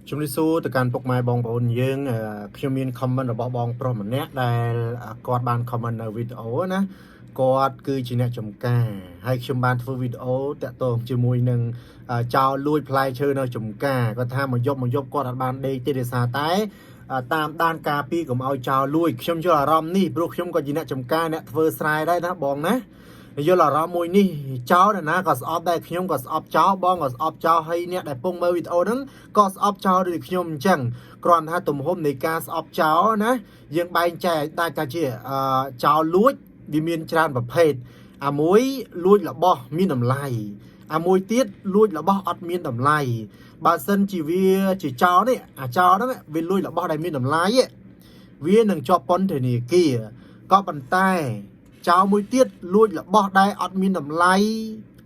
ជំរាបសួរទៅកាន់ពុកម៉ែបងប្អូនយើងខ្ញុំមាន comment របស់បងប្រុសម្នាក់ដែលគាត់បាន comment នៅវីដេអូណាគាត់គឺជាអ្នកចំការហើយខ្ញុំបានធ្វើវីដេអូតាក់ទងជាមួយនឹងចោរលួចផ្លែឈើនៅចំការគាត់ថាមកយប់មកយប់គាត់អត់បានដេកទេដោយសារតែតាមដានការពីកុំឲ្យចោរលួចខ្ញុំយល់អារម្មណ៍នេះព្រោះខ្ញុំក៏ជាអ្នកចំការអ្នកធ្វើស្រែដែរណាបងណាយល់អារម្មណ៍មួយនេះចោរណាក៏ស្អប់ដែរខ្ញុំក៏ស្អប់ចោរបងក៏ស្អប់ចោរហើយអ្នកដែលពងមើលវីដេអូហ្នឹងក៏ស្អប់ចោរដូចខ្ញុំអញ្ចឹងគ្រាន់ថាទំហំនៃការស្អប់ចោរណាយើងបែងចែកដាច់ថាជាចោរលួចវាមានច្រើនប្រភេទអាមួយលួចរបស់មានតម្លៃអាមួយទៀតលួចរបស់អត់មានតម្លៃបើសិនជាវាជាចោរនេះអាចោរហ្នឹងវាលួចរបស់ដែលមានតម្លៃវានឹងជាប់ពន្ធនាគារក៏ប៉ុន្តែចោរមួយទៀតលួចរបស់ដែលអត់មានតម្លៃ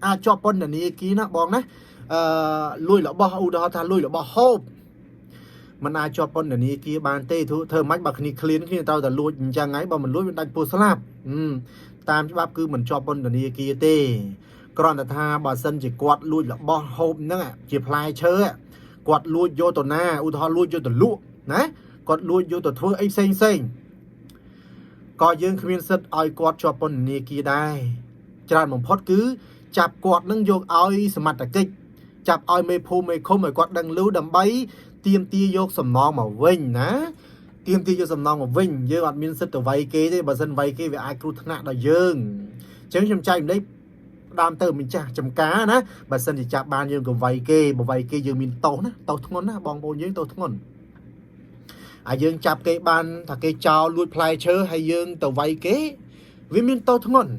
អាចជាប់ពន្ធនាគារណាបងណាលួចរបស់ឧទាហរណ៍ថាលួចរបស់ហូបมันអាចជាប់ពន្ធនាគារបានទេធ្វើធ្វើម៉េចបើគ្នាឃ្លានគ្នាត្រូវតែលួចអញ្ចឹងហើយបើមិនលួចវាដាច់ពោះស្លាប់តាមច្បាប់គឺមិនជាប់ពន្ធនាគារទេគ្រាន់តែថាបើសិនជាគាត់លួចរបស់ហូបហ្នឹងជាផ្លែឈើគាត់លួចយកទៅណាឧទាហរណ៍លួចយកទៅលក់ណាគាត់លួចយកទៅធ្វើអីផ្សេងផ្សេងក៏យើងគ្មានសិទ្ធឲ្យគាត់ជាប់ពន្ធនាគារដែរច្រើនបំផុតគឺចាប់គាត់នឹងយកឲ្យសមត្ថកិច្ចចាប់ឲ្យមេភូមិមេឃុំឲ្យគាត់ដឹងឮដើម្បីទាមទារយកសំណងមកវិញណាទាមទារយកសំណងមកវិញយើងអត់មានសិទ្ធិទៅវាយគេទេបើសិនវាយគេវាអាចគ្រោះថ្នាក់ដល់យើងអញ្ចឹងខ្ញុំចែករំលែកដើមទៅម្ចាស់ចំការណាបើសិនជាចាប់បានយើងក៏វាយគេបើវាយគេយើងមានទោសណាទោសធ្ងន់ណាបងប្អូនយើងទោសធ្ងន់អាយើងចាប់គេបានថាគេចោលលួចផ្លែឈើហើយយើងទៅវាយគេវាមានទោសធ្ងន់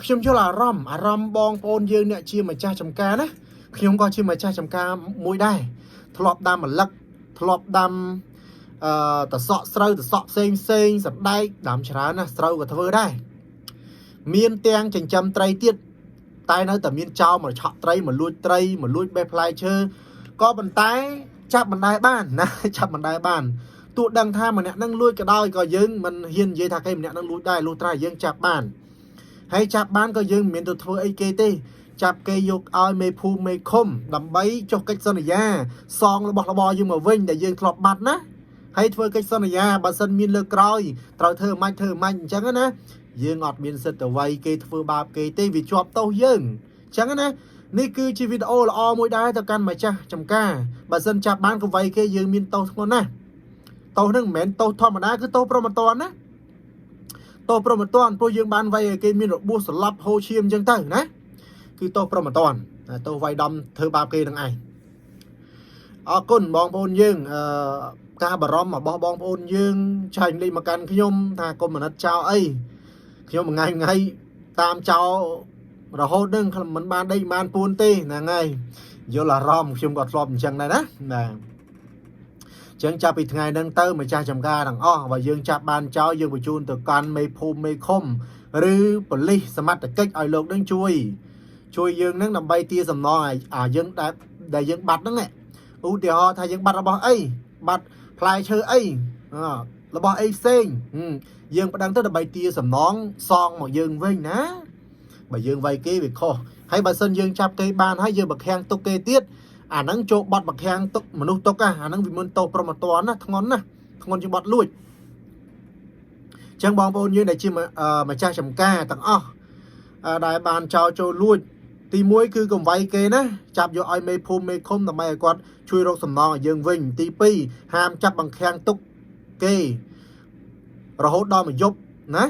ខ្ញុំយល់អារម្មណ៍អារម្មណ៍បងប្អូនយើងអ្នកជាម្ចាស់ចំការណាខ្ញុំក៏ជាម្ចាស់ចំការមួយដែរធ្លាប់ដាំម្លឹកធ្លាប់ដាំតសក់ស្រូវតសក់ផ្សេងផ្សេងសណ្ដែកដាំច្រើនណាស់ស្រូវក៏ធ្វើដែរមានទាំងចិញ្ចឹមត្រីទៀតតែនៅតែមានចោរមកឆក់ត្រីមកលួចត្រីមកលួចបេះផ្លែឈើក៏ប៉ុន្តែចាប់មិនដែលបានណា ចាប់មិនដែលបានទោះដឹងថាម្នាក់នឹងលួចក៏ដោយក៏យើងមិនហ៊ាននិយាយថាគេម្នាក់នឹងលួចដែរលុះត្រាយើងចាប់បានហើយចាប់បានក៏យើងមិនមានទៅធ្វើអីគេទេចាប់គេយកឲ្យមេភូមិមេឃុំដើម្បីចុះកិច្ចសន្យាសងរបស់របរយើងមកវិញដែលយើងធ្លាប់បាត់ណាហើយធ្វើកិច្ចសន្យាបើសិនមានលើកក្រោយត្រូវធ្វើម៉េចធ្វើម៉េចអញ្ចឹងណាយើងអត់មានសិទ្ធិទៅវាយគេធ្វើបាបគេទេវាជាប់ទោសយើងអញ្ចឹងណានេះគឺជាវីដេអូល្អមួយដែរទៅកាន់ម្ចាស់ចំការបើសិនចាប់បានក៏វាយគេយើងមានទោសធ្ងន់ណាស់ទោសហ្នឹងមិនមែនទោសធម្មតាគឺទោសព្រហ្មទណ្ឌណាទោសព្រហ្មទណ្ឌព្រោះយើងបានវាយឲ្យគេមានរបួសស្លាប់ហូរឈាមអញ្ចឹងទៅណាគឺទោសព្រហ្មទណ្ឌទោសវាយដំធ្វើបាបគេនឹងឯងអរគុណបងប្អូនយើងការបារម្ភរបស់បងប្អូនយើងចែករំលែកមកកាន់ខ្ញុំថាកុំអាណិតចោលអីខ្ញុំមួយថ្ងៃថ្ងៃតាមចោលរហូតនឹងមិនបានដេកមិនបានពួនទេហ្នឹងហើយយល់អារម្មណ៍ខ្ញុំក៏ធ្លាប់អញ្ចឹងដែរណាបាទចឹងចាប់ពីថ្ងៃហ្នឹងទៅម្ចាស់ចំការទាំងអស់បើយើងចាប់បានចោលយើងបញ្ជូនទៅកាន់មេភូមិមេឃុំឬប៉ូលីសសមត្ថកិច្ចឲ្យលោកនឹងជួយ ជួយយើងនឹងដើម្បីទាសំណងអាយើងដែលដែលយើងបាត់ហ្នឹងឧទាហរណ៍ថាយើងបាត់របស់អីបាត់ផ្លែឈើអីរបស់អីផ្សេងយើងប្តឹងទៅដើម្បីទាសំណងសងមកយើងវិញណាបើយើងវាយគេវាខុសហើយបើសិនយើងចាប់គេបានហើយយើងបខាំងទុកគេទៀតអាហ្នឹងចូលបាត់បខាំងទុកមនុស្សទុកអាហ្នឹងវាមិនទោសព្រហ្មទណ្ឌណាធ្ងន់ណាធ្ងន់ជាងបាត់លួចចឹងបងប្អូនយើងដែលជាម្ចាស់ចំការទាំងអស់ដែលបានចោលចូលលួចទី1គឺកុំវាយគេណាចាប់យកឲ្យមេភូមិមេឃុំដើម្បីឲ្យគាត់ជួយរកសំណងឲ្យយើងវិញទី2ហាមចាប់បង្ខាំងទុកគេរហូតដល់មួយយប់ណា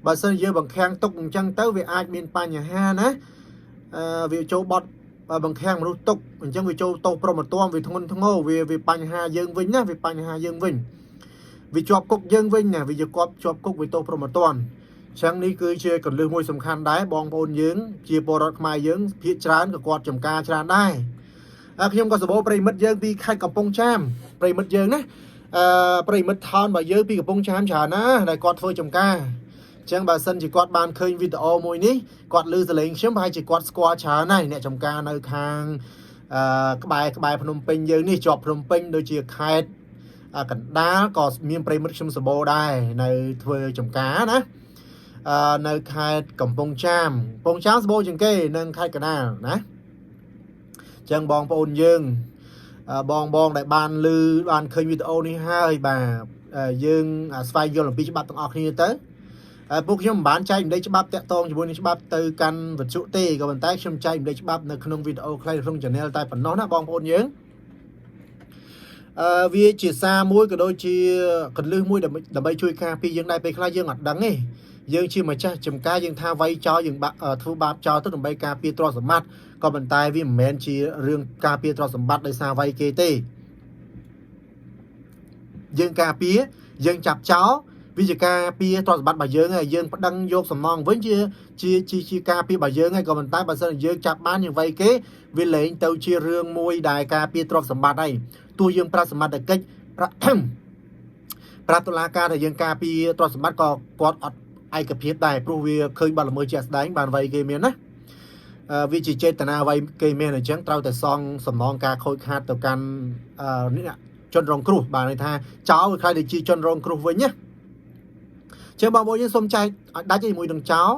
បើសិនយើងបង្ខាំងទុកអញ្ចឹងទៅវាអាចមានបញ្ហាណាវាចូលបត់បង្ខាំងមនុស្សទុកអញ្ចឹងវាចូលទោសព្រហ្មទណ្ឌវាធ្ងន់ធ្ងរវាវាបញ្ហាយើងវិញណាវាបញ្ហាយើងវិញវាជាប់គុកយើងវិញណាវាជាគប់ជាប់គុកវាទោសព្រហ្មទណ្ឌចឹងនេះគឺជាកលឹះមួយសំខាន់ដែរបងប្អូនយើងជាពលរដ្ឋខ្មែរយើងភាគច្រើនក៏គាត់ចំការច្រើនដែរខ្ញុំក៏សបោប្រិមិត្តយើងពីខេត្តកំពង់ចាមប្រិមិត្តយើងណាប្រិមិត្តថោនរបស់យើងពីកំពង់ចាមច្រើនណាដែលគាត់ធ្វើចំការចឹងបើសិនជាគាត់បានឃើញវីដេអូមួយនេះគាត់ឮសលេងខ្ញុំប្រហែលជាគាត់ស្គាល់ច្រើនហើយអ្នកចំការនៅខាងក្បែរក្បែរភ្នំពេញយើងនេះជាប់ភ្នំពេញដូចជាខេត្តកណ្ដាលក៏មានប្រិមិត្តខ្ញុំសបោដែរនៅធ្វើចំការណានៅខេត្តកំពង់ចាមកំពង់ចាមសបោជាងគេនិងខេត្តកណ្ដាលណាចឹងបងប្អូនយើង បងបងដែលបានឮបានឃើញវីដេអូនេះហើយបាទយើងស្វែងយល់អំពីច្បាប់ទាំងអស់គ្នាទៅហើយពួកខ្ញុំមិនបានចែករំលែកច្បាប់តាក់ទងជាមួយនឹងច្បាប់ទៅកាន់វិទ្យុទេក៏ប៉ុន្តែខ្ញុំចែករំលែកច្បាប់នៅក្នុងវីដេអូខ្លីក្នុង channel តែប៉ុណ្ណោះណាបងប្អូនយើងវាជាសារមួយក៏ដូចជាកលឹះមួយដើម្បីជួយការពារយើងដែរពេលខ្លះយើងអត់ដឹងទេយើងជាម្ចាស់ចំការយើងថាវាយចោលយើងបាក់ធ្វើបាបចោលទៅដើម្បីការពារទ្រព្យសម្បត្តិក៏ប៉ុន្តែវាមិនមែនជារឿងការពារទ្រព្យសម្បត្តិដោយសារវាយគេទេយើងការពារយើងចាប់ចោលវាជាការពារទ្រព្យសម្បត្តិរបស់យើងហើយយើងប្តឹងយកសំណងវិញជាជាជាជាការពាររបស់យើងហើយក៏ប៉ុន្តែបើសិនជាយើងចាប់បានយើងវាយគេវាលែងទៅជារឿងមួយដែលការពារទ្រព្យសម្បត្តិហើយទោះយើងប្រាសមត្ថកិច្ចប្រា ប្រាប់តុលាការថាយើងការពារទ្រព្យសម្បត្តិក៏គាត់អត់ឯកភាពដែរព្រោះវាឃើញបាត់ល្មើសជាក់ស្ដែងបានវាយគេមានណាវាជាចេតនាវាយគេមានអញ្ចឹងត្រូវតែសងសំណងការខូចខាតទៅកាន់នេះជនរងគ្រោះបាទន័យថាចោលវាខ្លាយទៅជាជនរងគ្រោះវិញណាចឹងបងប្អូនយើងសូមចែកឲ្យដាច់ជាមួយនឹងចោល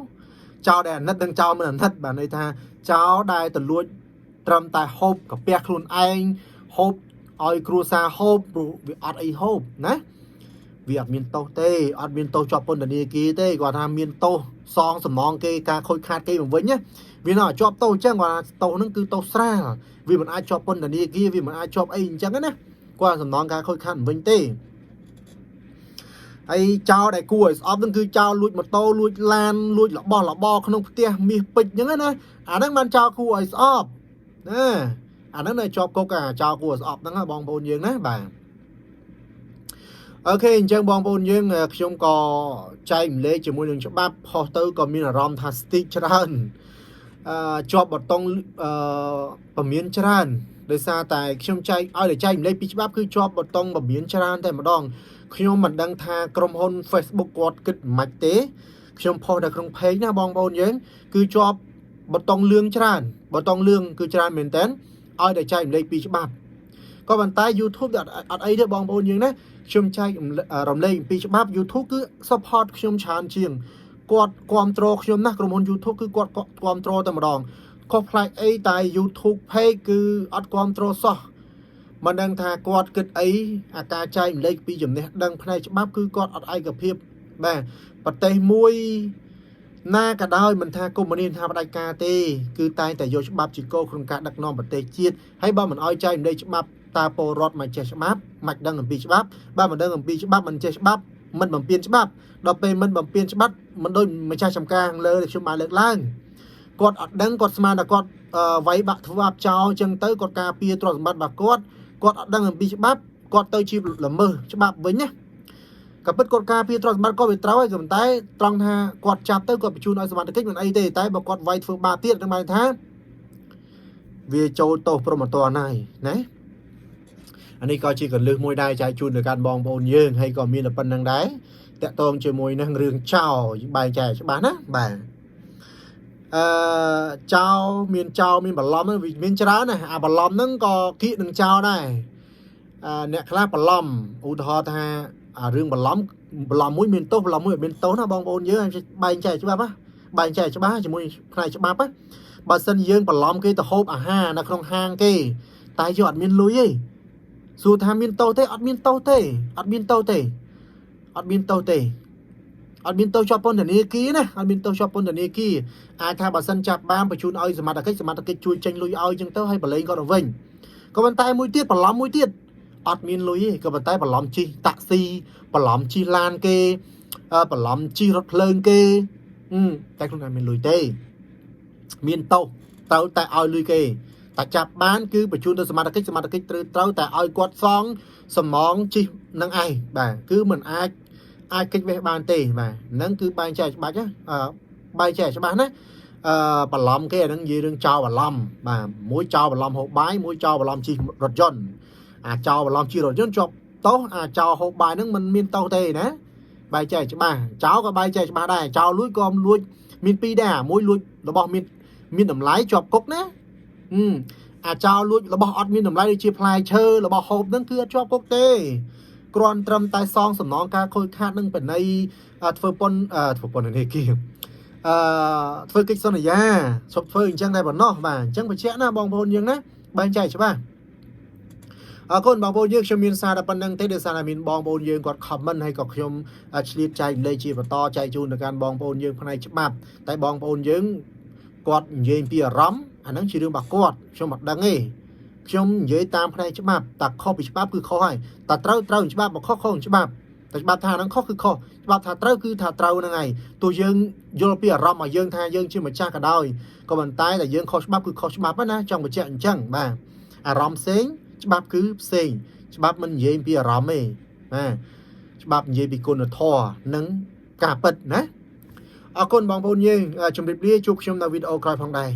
ចោលដែលអាណិតនិងចោលមិនអាណិតបាទន័យថាចោលដែលទៅលួចត្រឹមតែហូបកាពះខ្លួនឯងហូបឲ្យគ្រួសារហូបព្រោះវាអត់អីហូបណាវាអត់មានទោសទេអត់មានទោសជាប់ពន្ធនាគារទេគាត់ថាមានទោសសងសំណងគេការខូចខាតគេមកវិញណាវានៅជាប់ទោសអញ្ចឹងគាត់ថាទោសហ្នឹងគឺទោសស្រាលវាមិនអាចជាប់ពន្ធនាគារវាមិនអាចជាប់អីអញ្ចឹងណាគាត់សំណងការខូចខាតមកវិញទេហើយចោលដែលគួរឲ្យស្អប់ហ្នឹងគឺចោលលួចម៉ូតូលួចឡានលួចរបស់របរក្នុងផ្ទះមាសពេជ្រអញ្ចឹងណាអាហ្នឹងបានចោលគួរឲ្យស្អប់ណាអាហ្នឹងនៅជាប់គុកអាចោលគួរឲ្យស្អប់ហ្នឹងណាបងប្អូនយើងណាបាទ OK អញ្ចឹងបងប្អូនយើងខ្ញុំក៏ចែករំលែកជាមួយនឹងច្បាប់ផុសទៅក៏មានអារម្មណ៍ថាស្ទីកច្រើនជាប់បតង់ពមៀនច្រើនដោយសារតែខ្ញុំចែកឲ្យតែចែករំលែកពីច្បាប់គឺជាប់បតង់ពមៀនច្រើនតែម្ដងខ្ញុំមិនដឹងថាក្រុមហ៊ុន Facebook គាត់គិតមិនទេខ្ញុំផុសនៅក្នុង page ណាបងប្អូនយើងគឺជាប់បតង់លឿងច្រើនបតង់លឿងគឺច្រើនមែនតើឲ្យតែចែករំលែកពីច្បាប់ក៏ប៉ុន្តែ YouTube អត់អីទេបងប្អូនយើងណាខ្ញុំចែករំលែកអំពីច្បាប់ YouTube គឺ support ខ្ញុំច្រើនជាងគាត់គ្រប់គ្រងខ្ញុំណាស់ក្រុមហ៊ុន YouTube គឺគាត់គ្រប់គ្រងតែម្ដងខុសប្លែកអីតែ YouTube page គឺអត់គ្រប់គ្រងសោះមិនដឹងថាគាត់គិតអីអាការចែករំលែកពីចំណេះដឹងផ្នែកច្បាប់គឺគាត់អត់ឯកភាពបាទប្រទេសមួយណាក៏ដោយមិនថាកុម្មុយនីសថាផ្ដាច់ការទេគឺតែងតែយកច្បាប់ជាគោលក្នុងការដឹកនាំប្រទេសជាតិហើយបើមិនអោយចែករំលែកច្បាប់តើពលរដ្ឋមកចេះច្បាប់មិនដឹងអំពីច្បាប់បើមិនដឹងអំពីច្បាប់មិនចេះច្បាប់មិនបំពេញច្បាប់ដល់ពេលមិនបំពេញច្បាប់មិនដូចម្ចាស់ចំការខាងលើដែលខ្ញុំបានលើកឡើងគាត់អត់ដឹងគាត់ស្មានតែគាត់វាយបាក់ធ្វើបាបចោលអញ្ចឹងទៅគាត់ការពារទ្រព្យសម្បត្តិរបស់គាត់គាត់អត់ដឹងអំពីច្បាប់គាត់ទៅជាល្មើសច្បាប់វិញណាក៏ពិតគាត់ការពារទ្រព្យសម្បត្តិគាត់វាត្រូវហើយក៏ប៉ុន្តែត្រង់ថាគាត់ចាប់ទៅគាត់បញ្ជូនឲ្យសមត្ថកិច្ចមិនអីទេតែបើគាត់វាយធ្វើបាបទៀតនឹងបានថាវាចូលទោសព្រហ្មទណ្ឌហើយណាអានេះក៏ជាកលឹះមួយដែរចែកជូនទៅកាន់បងប្អូនយើងហើយក៏មានតែប៉ុណ្្នឹងដែរតាក់ទងជាមួយនឹងរឿងចោលបែងចែកច្បាស់ណាបាទចោលមានចោលមានបន្លំវាមានច្រើនណាអាបន្លំហ្នឹងក៏គៀកនឹងចោលដែរអ្នកខ្លះបន្លំឧទាហរណ៍ថាអារឿងបន្លំបន្លំមួយមានទោសបន្លំមួយអត់មានទោសណាបងប្អូនយើងបែងចែកច្បាប់ណាបែងចែកច្បាស់ជាមួយផ្នែកច្បាប់ណាបើសិនយើងបន្លំគេទៅហូបអាហារនៅក្នុងហាងគេតែយើងអត់មានលុយទេសួរថាមានទោសទេអត់មានទោសទេអត់មានទោសទេអត់មានទោសទេអត់មានទោសជាប់ពន្ធនាគារណាអត់មានទោសជាប់ពន្ធនាគារអាចថាបើសិនចាប់បានបញ្ជូនឲ្យសមត្ថកិច្ចសមត្ថកិច្ចជួយចេញលុយឲ្យចឹងទៅឲ្យបលែងគាត់ទៅវិញក៏ប៉ុន្តែមួយទៀតបន្លំមួយទៀតអត់មានលុយទេក៏ប៉ុន្តែបន្លំជិះតាក់ស៊ីបន្លំជិះឡានគេបន្លំជិះរថភ្លើងគេតែខ្លួនឯងមានលុយទេមានទោសត្រូវតែឲ្យលុយគេតែចាប់បានគឺបញ្ជូនទៅសមត្ថកិច្ចសមត្ថកិច្ចត្រូវតែឲ្យគាត់សងសំណងជិះនឹងឯងបាទគឺมันអាចអាចគេចវេះបានទេបាទហ្នឹងគឺបែងចែកច្បាច់ណាបែងចែកច្បាស់ណាបន្លំគេអាហ្នឹងនិយាយរឿងចោលបន្លំបាទមួយចោលបន្លំហូបបាយមួយចោលបន្លំជិះរថយន្តអាចោលបន្លំជិះរថយន្តជាប់ទោសអាចោលហូបបាយហ្នឹងมันមានទោសទេណាបែងចែកច្បាស់ចោលក៏បែងចែកច្បាស់ដែរចោលលួចក៏លួចមានពីរដែរមួយលួចរបស់មានតម្លៃជាប់គុកណាអាចោលលួចរបស់អត់មានតម្លៃដូចជាផ្លែឈើរបស់ហូបហ្នឹងគឺអត់ជាប់គុកទេគ្រាន់ត្រឹមតែសងសំណងការខូចខាតនឹងបណៃធ្វើពន្ធធ្វើពន្ធនាគារធ្វើកិច្ចសន្យាឈប់ធ្វើអញ្ចឹងតែប៉ុណ្ណោះបាទអញ្ចឹងបញ្ជាក់ណាបងប្អូនយើងណាបែងចែកច្បាស់ អរគុណបងប្អូនយើងខ្ញុំមានសារតែប៉ុណ្្នឹងទេដោយសារតែមានបងប្អូនយើងគាត់ comment ហើយក៏ខ្ញុំឆ្លៀតចែករំលែកជាបន្តចែកជូនទៅកាន់បងប្អូនយើងផ្នែកច្បាប់តែបងប្អូនយើងគាត់និយាយពីអារម្មណ៍អាហ្នឹងជារឿងរបស់គាត់ខ្ញុំអត់ដឹងទេខ្ញុំនិយាយតាមផ្នែកច្បាប់តែខុសពីច្បាប់គឺខុសហើយតែត្រូវត្រូវច្បាប់បើខុសខុសច្បាប់តែច្បាប់ថាហ្នឹងខុសគឺខុសច្បាប់ថាត្រូវគឺថាត្រូវហ្នឹងហើយទោះយើងយល់ពីអារម្មណ៍របស់យើងថាយើងជាម្ចាស់ក៏ដោយក៏ប៉ុន្តែតែយើងខុសច្បាប់គឺខុសច្បាប់ណាចង់បញ្ជាក់អញ្ចឹងបាទអារម្មណ៍ផ្សេងច្បាប់គឺផ្សេងច្បាប់មិននិយាយពីអារម្មណ៍ទេបាទច្បាប់និយាយពីគុណធម៌និងការពិតណាអរគុណបងប្អូនយើងជម្រាបលាជួបខ្ញុំនៅវីដេអូក្រោយផងដែរ។